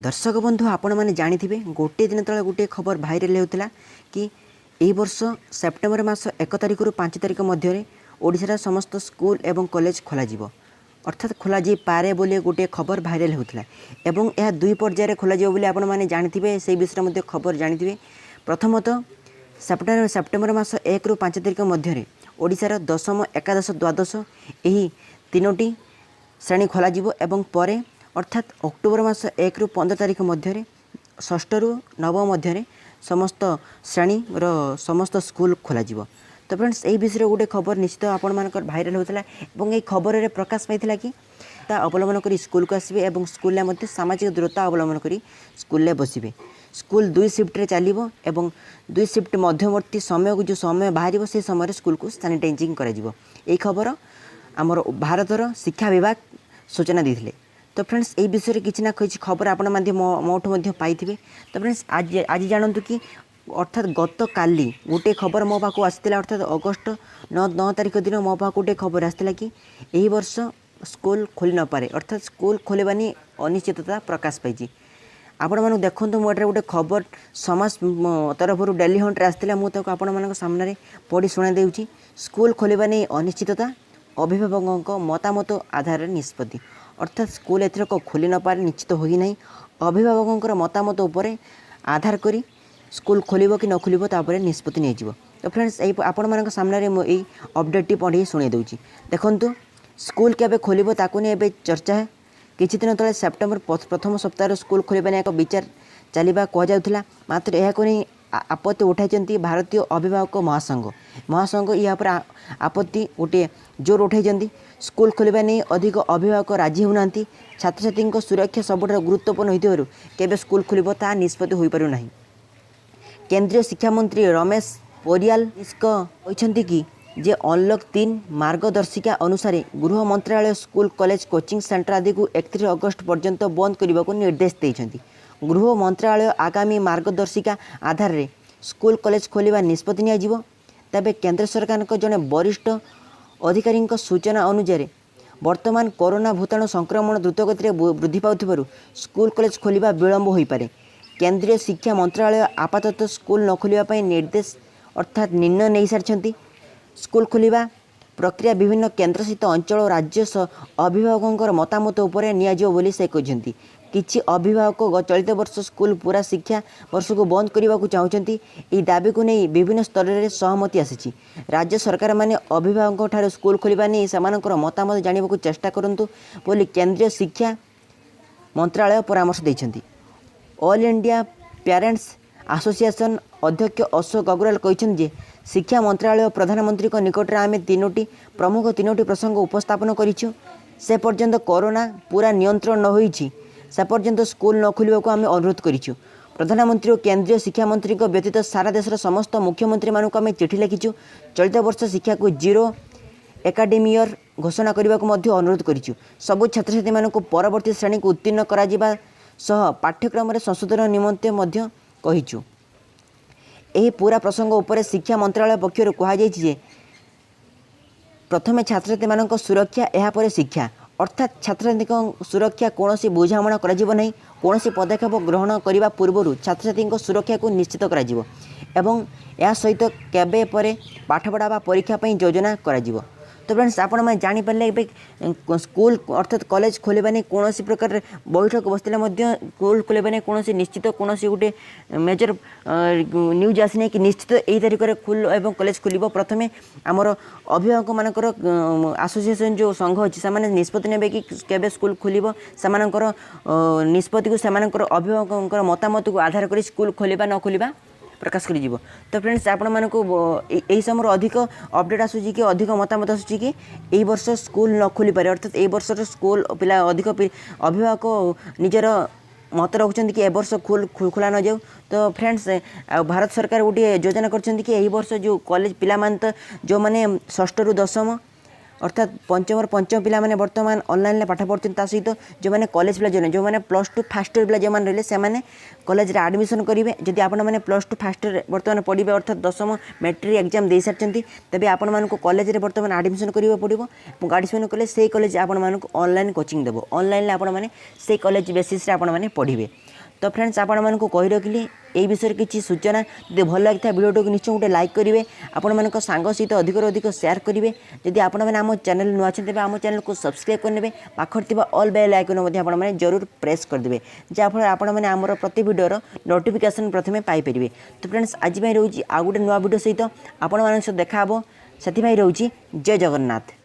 ଦର୍ଶକ ବନ୍ଧୁ, ଆପଣମାନେ ଜାଣିଥିବେ, ଗୋଟିଏ ଦିନ ତଳେ ଗୋଟିଏ ଖବର ଭାଇରାଲ୍ ହେଉଥିଲା କି ଏହି ବର୍ଷ ସେପ୍ଟେମ୍ବର ମାସ 1 ତାରିଖରୁ 5 ତାରିଖ ମଧ୍ୟରେ ଓଡ଼ିଶାର ସମସ୍ତ ସ୍କୁଲ ଏବଂ କଲେଜ ଖୋଲାଯିବ, ଅର୍ଥାତ୍ ଖୋଲାଯାଇପାରେ ବୋଲି ଗୋଟିଏ ଖବର ଭାଇରାଲ୍ ହେଉଥିଲା ଏବଂ ଏହା ଦୁଇ ପର୍ଯ୍ୟାୟରେ ଖୋଲାଯିବ ବୋଲି ଆପଣମାନେ ଜାଣିଥିବେ। ସେହି ବିଷୟରେ ମଧ୍ୟ ଖବର ଜାଣିଥିବେ। ପ୍ରଥମତଃ ସେପ୍ଟେମ୍ବର ମାସ 1ରୁ 5 ତାରିଖ ମଧ୍ୟରେ ଓଡ଼ିଶାର ଦଶମ, ଏକାଦଶ, ଦ୍ୱାଦଶ ଏହି ତିନୋଟି ଶ୍ରେଣୀ ଖୋଲାଯିବ ଏବଂ ପରେ ଅର୍ଥାତ୍ ଅକ୍ଟୋବର ମାସ 1ରୁ 15 ତାରିଖ ମଧ୍ୟରେ ଷଷ୍ଠରୁ ନବମ ମଧ୍ୟରେ ସମସ୍ତ ଶ୍ରେଣୀର ସମସ୍ତ ସ୍କୁଲ ଖୋଲାଯିବ। ତ ଫ୍ରେଣ୍ଡସ୍, ଏହି ବିଷୟରେ ଗୋଟେ ଖବର ନିଶ୍ଚିତ ଆପଣମାନଙ୍କର ଭାଇରାଲ୍ ହେଉଥିଲା ଏବଂ ଏହି ଖବରରେ ପ୍ରକାଶ ପାଇଥିଲା କି ତା ଅବଲମ୍ବନ କରି ସ୍କୁଲକୁ ଆସିବେ ଏବଂ ସ୍କୁଲରେ ମଧ୍ୟ ସାମାଜିକ ଦୂରତା ଅବଲମ୍ବନ କରି ସ୍କୁଲରେ ବସିବେ। ସ୍କୁଲ ଦୁଇ ସିଫ୍ଟରେ ଚାଲିବ ଏବଂ ଦୁଇ ସିଫ୍ଟ ମଧ୍ୟବର୍ତ୍ତୀ ସମୟକୁ ଯେଉଁ ସମୟ ବାହାରିବ, ସେ ସମୟରେ ସ୍କୁଲକୁ ସାନିଟାଇଜିଂ କରାଯିବ। ଏହି ଖବର ଆମର ଭାରତର ଶିକ୍ଷା ବିଭାଗ ସୂଚନା ଦେଇଥିଲେ। ତ ଫ୍ରେଣ୍ଡସ୍, ଏହି ବିଷୟରେ କିଛି ନା କିଛି ଖବର ଆପଣ ମଧ୍ୟ ମୋଠୁ ମଧ୍ୟ ପାଇଥିବେ। ତ ଫ୍ରେଣ୍ଡସ୍, ଆଜି ଜାଣନ୍ତୁ କି ଅର୍ଥାତ୍ ଗତକାଲି ଗୋଟିଏ ଖବର ମୋ ପାଖକୁ ଆସିଥିଲା, ଅର୍ଥାତ୍ ଅଗଷ୍ଟ 9 ତାରିଖ ଦିନ ମୋ ପାଖକୁ ଗୋଟିଏ ଖବର ଆସିଥିଲା କି ଏହି ବର୍ଷ ସ୍କୁଲ ଖୋଲି ନପାରେ, ଅର୍ଥାତ୍ ସ୍କୁଲ ଖୋଲିବା ନେଇ ଅନିଶ୍ଚିତତା ପ୍ରକାଶ ପାଇଛି। ଆପଣମାନଙ୍କୁ ଦେଖନ୍ତୁ, ମୁଁ ଏଠାରେ ଗୋଟେ ଖବର ସମାଜ ତରଫରୁ ଡେଲି ହଣ୍ଟରେ ଆସିଥିଲା, ମୁଁ ତାକୁ ଆପଣମାନଙ୍କ ସାମ୍ନାରେ ପଢ଼ି ଶୁଣାଇ ଦେଉଛି। ସ୍କୁଲ ଖୋଲିବା ନେଇ ଅନିଶ୍ଚିତତା, ଅଭିଭାବକଙ୍କ ମତାମତ ଆଧାରରେ ନିଷ୍ପତ୍ତି। ଅର୍ଥାତ୍ ସ୍କୁଲ ଏଥରକ ଖୋଲି ନପାରେ, ନିଶ୍ଚିତ ହୋଇନାହିଁ। ଅଭିଭାବକଙ୍କର ମତାମତ ଉପରେ ଆଧାର କରି ସ୍କୁଲ ଖୋଲିବ କି ନ ଖୋଲିବ, ତାପରେ ନିଷ୍ପତ୍ତି ନିଆଯିବ। ତ ଫ୍ରେଣ୍ଡସ୍, ଏଇ ଆପଣମାନଙ୍କ ସାମ୍ନାରେ ମୁଁ ଏଇ ଅପଡ଼େଟ୍ଟି ପଢ଼ି ଶୁଣାଇ ଦେଉଛି। ଦେଖନ୍ତୁ, ସ୍କୁଲ କେବେ ଖୋଲିବ ତାକୁ ନେଇ ଏବେ ଚର୍ଚ୍ଚା। କିଛି ଦିନ ତଳେ ସେପ୍ଟେମ୍ବର ପ୍ରଥମ ସପ୍ତାହରେ ସ୍କୁଲ ଖୋଲିବା ନେଇ ଏକ ବିଚାର ଚାଲିବା କୁହାଯାଉଥିଲା। ମାତ୍ର ଏହାକୁ ନେଇ ଆପତ୍ତି ଉଠାଇଛନ୍ତି ଭାରତୀୟ ଅଭିଭାବକ ମହାସଂଘ। ମହାସଂଘ ଏହା ଉପରେ ଆପତ୍ତି ଗୋଟିଏ ଜୋର ଉଠାଇଛନ୍ତି। ସ୍କୁଲ ଖୋଲିବା ନେଇ ଅଧିକ ଅଭିଭାବକ ରାଜି ହେଉନାହାନ୍ତି। ଛାତ୍ରଛାତ୍ରୀଙ୍କ ସୁରକ୍ଷା ସବୁଠାରୁ ଗୁରୁତ୍ୱପୂର୍ଣ୍ଣ ହୋଇଥିବାରୁ କେବେ ସ୍କୁଲ ଖୋଲିବ ତାହା ନିଷ୍ପତ୍ତି ହୋଇପାରୁନାହିଁ। କେନ୍ଦ୍ରୀୟ ଶିକ୍ଷାମନ୍ତ୍ରୀ ରମେଶ ପୋଖରିଆଲ ନିଶଙ୍କ କହିଛନ୍ତି କି ଯେ ଅନଲକ୍ 3 ମାର୍ଗଦର୍ଶିକା ଅନୁସାରେ ଗୃହ ମନ୍ତ୍ରାଳୟ ସ୍କୁଲ, କଲେଜ, କୋଚିଂ ସେଣ୍ଟର ଆଦିକୁ 31 ଅଗଷ୍ଟ ପର୍ଯ୍ୟନ୍ତ ବନ୍ଦ କରିବାକୁ ନିର୍ଦ୍ଦେଶ ଦେଇଛନ୍ତି। ଗୃହ ମନ୍ତ୍ରାଳୟ ଆଗାମୀ ମାର୍ଗଦର୍ଶିକା ଆଧାରରେ ସ୍କୁଲ, କଲେଜ ଖୋଲିବା ନିଷ୍ପତ୍ତି ନିଆଯିବ। ତେବେ କେନ୍ଦ୍ର ସରକାରଙ୍କ ଜଣେ ବରିଷ୍ଠ ଅଧିକାରୀଙ୍କ ସୂଚନା ଅନୁଯାୟୀ, ବର୍ତ୍ତମାନ କରୋନା ଭୂତାଣୁ ସଂକ୍ରମଣ ଦ୍ରୁତଗତିରେ ବୃଦ୍ଧି ପାଉଥିବାରୁ ସ୍କୁଲ, କଲେଜ ଖୋଲିବା ବିଳମ୍ବ ହୋଇପାରେ। କେନ୍ଦ୍ରୀୟ ଶିକ୍ଷା ମନ୍ତ୍ରାଳୟ ଆପାତତଃ ସ୍କୁଲ ନ ଖୋଲିବା ପାଇଁ ନିର୍ଦ୍ଦେଶ ଅର୍ଥାତ୍ ନିର୍ଣ୍ଣୟ ନେଇସାରିଛନ୍ତି। ସ୍କୁଲ ଖୋଲିବା ପ୍ରକ୍ରିୟା ବିଭିନ୍ନ କେନ୍ଦ୍ରଶାସିତ ଅଞ୍ଚଳ ଓ ରାଜ୍ୟ ଅଭିଭାବକଙ୍କର ମତାମତ ଉପରେ ନିଆଯିବ ବୋଲି ସେ କହିଛନ୍ତି। କିଛି ଅଭିଭାବକ ଚଳିତ ବର୍ଷ ସ୍କୁଲ ପୁରା ଶିକ୍ଷା ବର୍ଷକୁ ବନ୍ଦ କରିବାକୁ ଚାହୁଁଛନ୍ତି। ଏହି ଦାବିକୁ ନେଇ ବିଭିନ୍ନ ସ୍ତରରେ ସହମତି ଆସିଛି। ରାଜ୍ୟ ସରକାରମାନେ ଅଭିଭାବକଙ୍କ ଠାରୁ ସ୍କୁଲ ଖୋଲିବା ନେଇ ସେମାନଙ୍କର ମତାମତ ଜାଣିବାକୁ ଚେଷ୍ଟା କରନ୍ତୁ ବୋଲି କେନ୍ଦ୍ରୀୟ ଶିକ୍ଷା ମନ୍ତ୍ରାଳୟ ପରାମର୍ଶ ଦେଇଛନ୍ତି। ଅଲ୍ ଇଣ୍ଡିଆ ପ୍ୟାରେଣ୍ଟସ୍ ଆସୋସିଏସନ୍ ଅଧ୍ୟକ୍ଷ ଅଶୋକ ଅଗ୍ରୱାଲ କହିଛନ୍ତି ଯେ ଶିକ୍ଷା ମନ୍ତ୍ରାଳୟ ଓ ପ୍ରଧାନମନ୍ତ୍ରୀଙ୍କ ନିକଟରେ ଆମେ ତିନୋଟି ପ୍ରମୁଖ ତିନୋଟି ପ୍ରସଙ୍ଗ ଉପସ୍ଥାପନ କରିଛୁ। ସେ ପର୍ଯ୍ୟନ୍ତ କରୋନା ପୁରା ନିୟନ୍ତ୍ରଣ ନ ହୋଇଛି, ସେ ପର୍ଯ୍ୟନ୍ତ ସ୍କୁଲ ନ ଖୋଲିବାକୁ ଆମେ ଅନୁରୋଧ କରିଛୁ। ପ୍ରଧାନମନ୍ତ୍ରୀ ଓ କେନ୍ଦ୍ରୀୟ ଶିକ୍ଷାମନ୍ତ୍ରୀଙ୍କ ବ୍ୟତୀତ ସାରା ଦେଶର ସମସ୍ତ ମୁଖ୍ୟମନ୍ତ୍ରୀମାନଙ୍କୁ ଆମେ ଚିଠି ଲେଖିଛୁ। ଚଳିତ ବର୍ଷ ଶିକ୍ଷାକୁ ଜିରୋ ଏକାଡେମିକ୍ ଇୟର ଘୋଷଣା କରିବାକୁ ମଧ୍ୟ ଅନୁରୋଧ କରିଛୁ। ସବୁ ଛାତ୍ରଛାତ୍ରୀମାନଙ୍କୁ ପରବର୍ତ୍ତୀ ଶ୍ରେଣୀକୁ ଉତ୍ତୀର୍ଣ୍ଣ କରାଯିବା ସହ ପାଠ୍ୟକ୍ରମରେ ସଂଶୋଧନ ନିମନ୍ତେ ମଧ୍ୟ କହିଛୁ। ଏହି ପୁରା ପ୍ରସଙ୍ଗ ଉପରେ ଶିକ୍ଷା ମନ୍ତ୍ରାଳୟ ପକ୍ଷରୁ କୁହାଯାଇଛି ଯେ ପ୍ରଥମେ ଛାତ୍ରଛାତ୍ରୀମାନଙ୍କ ସୁରକ୍ଷା, ଏହାପରେ ଶିକ୍ଷା। ଅର୍ଥାତ୍ ଛାତ୍ରଛାତ୍ରୀଙ୍କ ସୁରକ୍ଷା କୌଣସି ବୁଝାମଣା କରାଯିବ ନାହିଁ। କୌଣସି ପଦକ୍ଷେପ ଗ୍ରହଣ କରିବା ପୂର୍ବରୁ ଛାତ୍ରଛାତ୍ରୀଙ୍କ ସୁରକ୍ଷାକୁ ନିଶ୍ଚିତ କରାଯିବ ଏବଂ ଏହା ସହିତ କେବେ ପରେ ପାଠପଢ଼ା ବା ପରୀକ୍ଷା ପାଇଁ ଯୋଜନା କରାଯିବ। ତ ଫ୍ରେଣ୍ଡସ୍, ଆପଣମାନେ ଜାଣିପାରିଲେ, ଏବେ ସ୍କୁଲ ଅର୍ଥାତ୍ କଲେଜ ଖୋଲିବା ନେଇ କୌଣସି ପ୍ରକାର ବୈଠକ ବସିଥିଲେ ମଧ୍ୟ ସ୍କୁଲ ଖୋଲିବା ନେଇ କୌଣସି ନିଶ୍ଚିତ କୌଣସି ଗୋଟେ ମେଜର ନ୍ୟୁଜ୍ ଆସିନାହିଁ କି ନିଶ୍ଚିତ ଏଇ ତାରିଖରେ ଖୋଲ ଏବଂ କଲେଜ ଖୋଲିବ। ପ୍ରଥମେ ଆମର ଅଭିଭାବକମାନଙ୍କର ଆସୋସିଏସନ୍ ଯେଉଁ ସଂଘ ଅଛି, ସେମାନେ ନିଷ୍ପତ୍ତି ନେବେ କି କେବେ ସ୍କୁଲ ଖୋଲିବ। ସେମାନଙ୍କର ନିଷ୍ପତ୍ତିକୁ, ସେମାନଙ୍କର ଅଭିଭାବକଙ୍କର ମତାମତକୁ ଆଧାର କରି ସ୍କୁଲ ଖୋଲିବା ନ ଖୋଲିବା ପ୍ରକାଶ କରିଯିବ। ତ ଫ୍ରେଣ୍ଡସ୍, ଆପଣମାନଙ୍କୁ ଏହି ସମୟରେ ଅଧିକ ଅପଡ଼େଟ୍ ଆସୁଛି କି ଅଧିକ ମତାମତ ଆସୁଛି କି ଏହି ବର୍ଷ ସ୍କୁଲ ନ ଖୋଲିପାରେ। ଅର୍ଥାତ୍ ଏଇ ବର୍ଷର ସ୍କୁଲ ପିଲା ଅଧିକ ଅଭିଭାବକ ନିଜର ମତ ରଖୁଛନ୍ତି କି ଏ ବର୍ଷ ଖୋଲା ନଯାଉ। ତ ଫ୍ରେଣ୍ଡସ୍, ଆଉ ଭାରତ ସରକାର ଗୋଟିଏ ଯୋଜନା କରିଛନ୍ତି କି ଏହି ବର୍ଷ ଯେଉଁ କଲେଜ ପିଲାମାନେ ତ ଯେଉଁମାନେ ଷଷ୍ଠରୁ ଦଶମ ଅର୍ଥାତ୍ ପଞ୍ଚମର ପଞ୍ଚମ ପିଲାମାନେ ବର୍ତ୍ତମାନ ଅନଲାଇନ୍ରେ ପାଠ ପଢ଼ୁଛନ୍ତି, ତା ସହିତ ଯେଉଁମାନେ କଲେଜ ପିଲା, ଯେଉଁମାନେ ପ୍ଲସ୍ ଟୁ ଫାର୍ଷ୍ଟ ଇୟର୍ ପିଲା ଯେଉଁମାନେ ରହିଲେ, ସେମାନେ କଲେଜରେ ଆଡ଼ମିସନ୍ କରିବେ। ଯଦି ଆପଣମାନେ ପ୍ଲସ୍ ଟୁ ଫାର୍ଷ୍ଟ ଇୟର୍ ବର୍ତ୍ତମାନ ପଢ଼ିବେ, ଅର୍ଥାତ୍ ଦଶମ ମେଟ୍ରିକ୍ ଏକ୍ଜାମ୍ ଦେଇସାରିଛନ୍ତି, ତେବେ ଆପଣମାନଙ୍କୁ କଲେଜରେ ବର୍ତ୍ତମାନ ଆଡ଼ମିସନ୍ କରିବାକୁ ପଡ଼ିବ ଏବଂ ଆଡ଼ମିସନ୍ କଲେ ସେଇ କଲେଜ ଆପଣମାନଙ୍କୁ ଅନଲାଇନ୍ କୋଚିଂ ଦେବ। ଅନଲାଇନ୍ରେ ଆପଣମାନେ ସେଇ କଲେଜ ବେସିସ୍ରେ ଆପଣମାନେ ପଢ଼ିବେ। ତ ଫ୍ରେଣ୍ଡସ୍, ଆପଣମାନଙ୍କୁ କହି ରଖିଲି ଏଇ ବିଷୟରେ କିଛି ସୂଚନା। ଯଦି ଭଲ ଲାଗିଥାଏ ଭିଡ଼ିଓଟିକୁ, ନିଶ୍ଚୟ ଗୋଟେ ଲାଇକ୍ କରିବେ, ଆପଣମାନଙ୍କ ସାଙ୍ଗ ସହିତ ଅଧିକରୁ ଅଧିକ ସେୟାର କରିବେ। ଯଦି ଆପଣମାନେ ଆମ ଚ୍ୟାନେଲ୍ ନୂଆ ଅଛନ୍ତି, ତେବେ ଆମ ଚ୍ୟାନେଲକୁ ସବସ୍କ୍ରାଇବ୍ କରିନେବେ। ପାଖରେ ଥିବା ଅଲ୍ ବେଲ୍ ଆଇକନ୍ ମଧ୍ୟ ଆପଣମାନେ ଜରୁର ପ୍ରେସ୍ କରିଦେବେ, ଯାହାଫଳରେ ଆପଣମାନେ ଆମର ପ୍ରତି ଭିଡ଼ିଓର ନୋଟିଫିକେସନ୍ ପ୍ରଥମେ ପାଇପାରିବେ। ତ ଫ୍ରେଣ୍ଡସ୍, ଆଜି ପାଇଁ ରହୁଛି। ଆଉ ଗୋଟେ ନୂଆ ଭିଡ଼ିଓ ସହିତ ଆପଣମାନଙ୍କ ସହିତ ଦେଖା ହେବ। ସେଥିପାଇଁ ରହୁଛି। ଜୟ ଜଗନ୍ନାଥ।